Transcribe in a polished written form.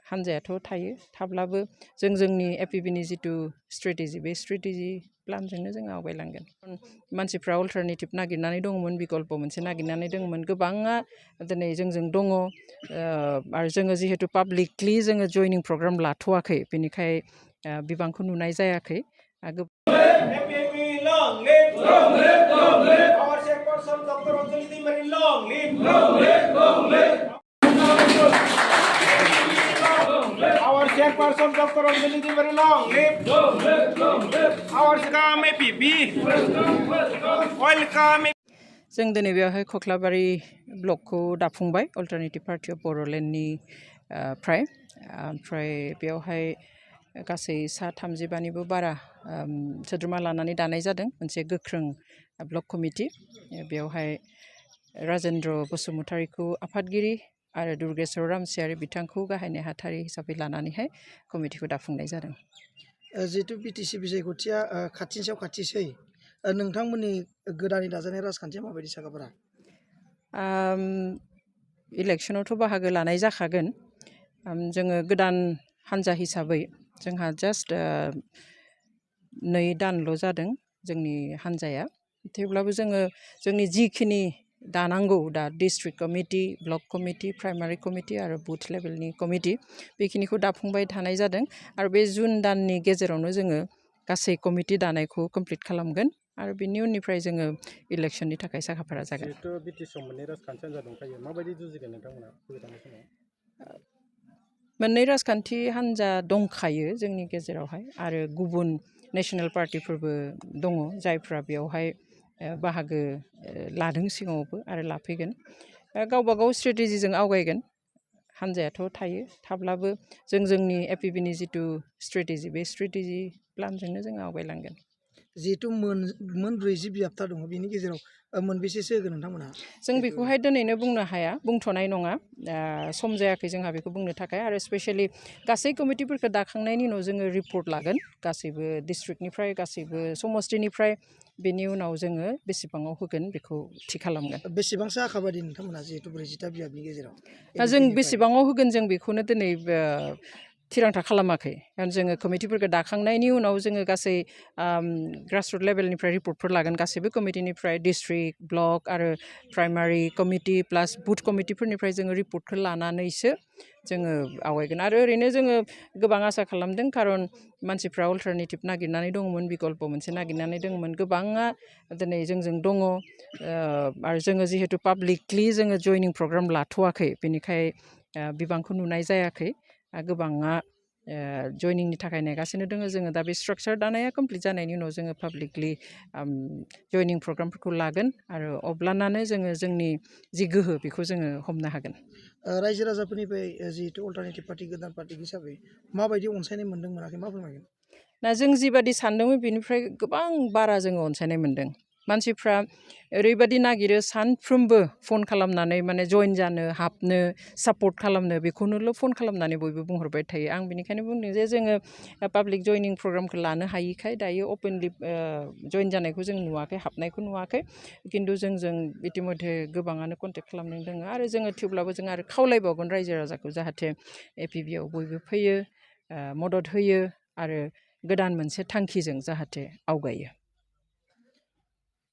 हान्जायाथ' थायो थाब्लाबो जों जोंनि एपिबिनि जिथु स्ट्रेटेजि बे स्ट्रेटेजि प्लानजोंनो जों आवगायलांगोन मानसिफ्रा अल्टारनेटिभ नागिरनानै दङमोन बिकल्प मोनसे नागिरनानै दङमोन गोबाङा दिनै जोंजों दङ आरो जोङो जिहेतु पाब्लिकलि जोङो जयनिं प्रग्राम लाथ'वाखै बेनिखाय बिबांखौ नुनाय जायाखै Long live, long live, long live. Our chairperson, Dr. Anjali Timari, long live, long live, long live. Our chairperson, Dr. Anjali Timari, long live, long live, long live. Our welcome APB, welcome. जों दिनै बेवहाय खख्लाबारि ब्लकखौ दाफुंबाय alternative party of बर'लेण्डनि ओमफ्राय बेवहाय गासै 35निबो बारा सोद्रोमा लानानै दानाय जादों मोनसे गोख्रों ब्लक कमिटि बेवहाय राजेन्द्र बसुमतारीखौ आफादगिरि आरो दुर्गेश्वर रामसियारि बिथांखौ गाहाय नेहाथारि हिसाबै लानानैहाय कमिटिखौ दाफुंनाय जादों जिहेतु बिटिसि बिसायख'थिया खाथिनि सायाव खाथिसै नोंथांमोननि गोदानै दाजानाय राजखान्थिया माबायदि साखाफोरा इलेक्सनावथ' बाहागो लानाय जाखागोन जोङो गोदान हान्जा हिसाबै जोंहा जास्ट 2 दानल' जादों जोंनि हान्जाया थेवब्लाबो जोङो जोंनि जिखिनि दानांगौ दा district committee block committee primary committee आरो बुथ लेभेलनि कमिटि बेखिनिखौ दाफुंबाय थानाय जादों आरो बे जुन दाननि गेजेरावनो जोङो गासै कमिटि दानायखौ कमप्लिट खालामगोन आरो बिनि उननिफ्राय जोङो इलेक्सननि थाखाय साखाफारा जागोन जिहेतु बिटिसिआव मोननै राजखान्थि हान्जा दंखायो माबायदि जुजिगोन नोंथांमोना फैबाय थानाय समाव मोननै राजखान्थि हान्जा दंखायो जोंनि गेजेरावहाय आरो गुबुन नेशनेल पार्टिफोरबो दङ जायफ्रा बेवहाय बाहागो लादों सिगाङावबो आरो लाफैगोन गावबा गाव स्ट्रेटेजिजों आवगायगोन हान्जायाथ' थायो थाब्लाबो जों जोंनि एपिबिनि जिथु स्ट्रेटेजि बे स्ट्रेटेजि प्लानजोंनो जों आवगायलांगोन जिहेतु मोन 40 बियाबता दङ बिनि गेजेराव मोनबेसेसो होगोन नोंथांमोना जों बेखौहाय दिनैनो बुंनो हाया बुंथ'नाय नङा सम जायाखै जोंहा बेखौ बुंनो थाखाय आरो स्पेशेलि गासै कमिटिफोरखौ दाखांनायनि उनाव जोङो रिपर्ट लागोन गासैबो डिस्ट्रिक्टनिफ्राय गासैबो समस्टिनिफ्राय बेनि उनाव जोङो बेसेबाङाव होगोन बेखौ थि खालामगोन बेसेबांसो आखाबादि नोंथांमोना जिहेतु 40ता बियाबनि गेजेराव जों बेसेबाङाव होगोन जों बेखौनो दिनै थिरांथा खालामाखै कारण जोङो कमिटिफोरखौ दाखांनायनि उनाव जोङो गासै ग्रासरुट लेभेलनिफ्राय रिपर्टफोर लागोन गासैबो कमिटिनिफ्राय डिस्ट्रिक्ट ब्लक आरो प्राइमारि कमिटि प्लास बुथ कमिटिफोरनिफ्राय जोङो रिपर्टखौ लानानैसो जोङो आवगायगोन आरो ओरैनो जोङो गोबां आसा खालामदों खारन मानसिफ्रा अल्टारनेटिभ नागिरनानै दङमोन बिकल्प मोनसे नागिरनानै दङमोन गोबाङा दिनै जोंजों दङ आरो जोङो जिहेतु पाब्लिकलि जोङो जयनिं प्रग्राम लाथ'वाखै बेनिखाय बिबांखौ नुनाय जायाखै गोबाङा जयनिंनि थाखाय नेगासिनो दङ जोङो दा बे स्ट्राक्चार दानाया कमप्लिट जानायनि उनाव जोङो पाब्लिकलि जयनिं प्रग्रामफोरखौ लागोन आरो अब्लानानो जोङो जोंनि जि गोहो बेखौ जोङो हमनो हागोन रायजो राजाफोरनिफ्राय जिहेतु अल्टारनेटिभ पार्टि गोदान पार्टि हिसाबै माबायदि अनसायनाय मोन्दों मोनाखै मा फोरमायगोन दा जों जिबादि सानदोंमोन बेनिफ्राय गोबां बारा जोङो अनसायनाय मोन्दों मानसिफ्रा ओरैबादि नागिरो सानफ्रोमबो फन खालामनानै माने जइन जानो हाबनो सापर्ट खालामनो बेखौनोल' फन खालामनानै बयबो बुंहरबाय थायो आं बेनिखायनो बुंदों जे जोङो पाब्लिक जयनिं प्रग्रामखौ लानो हायिखाय दायो अपेनलि जइन जानायखौ जों नुवाखै हाबनायखौ नुवाखै खिन्थु जोंजों इतिमध्य गोबाङानो कन्टेक्ट खालामदों दङ आरो जोङो थेवब्लाबो जों आरो खावलायबावगोन रायजो राजाखौ जाहाथे एपिबिआव बयबो फैयो मदद होयो आरो गोदान मोनसे थांखिजों जाहाथे आवगायो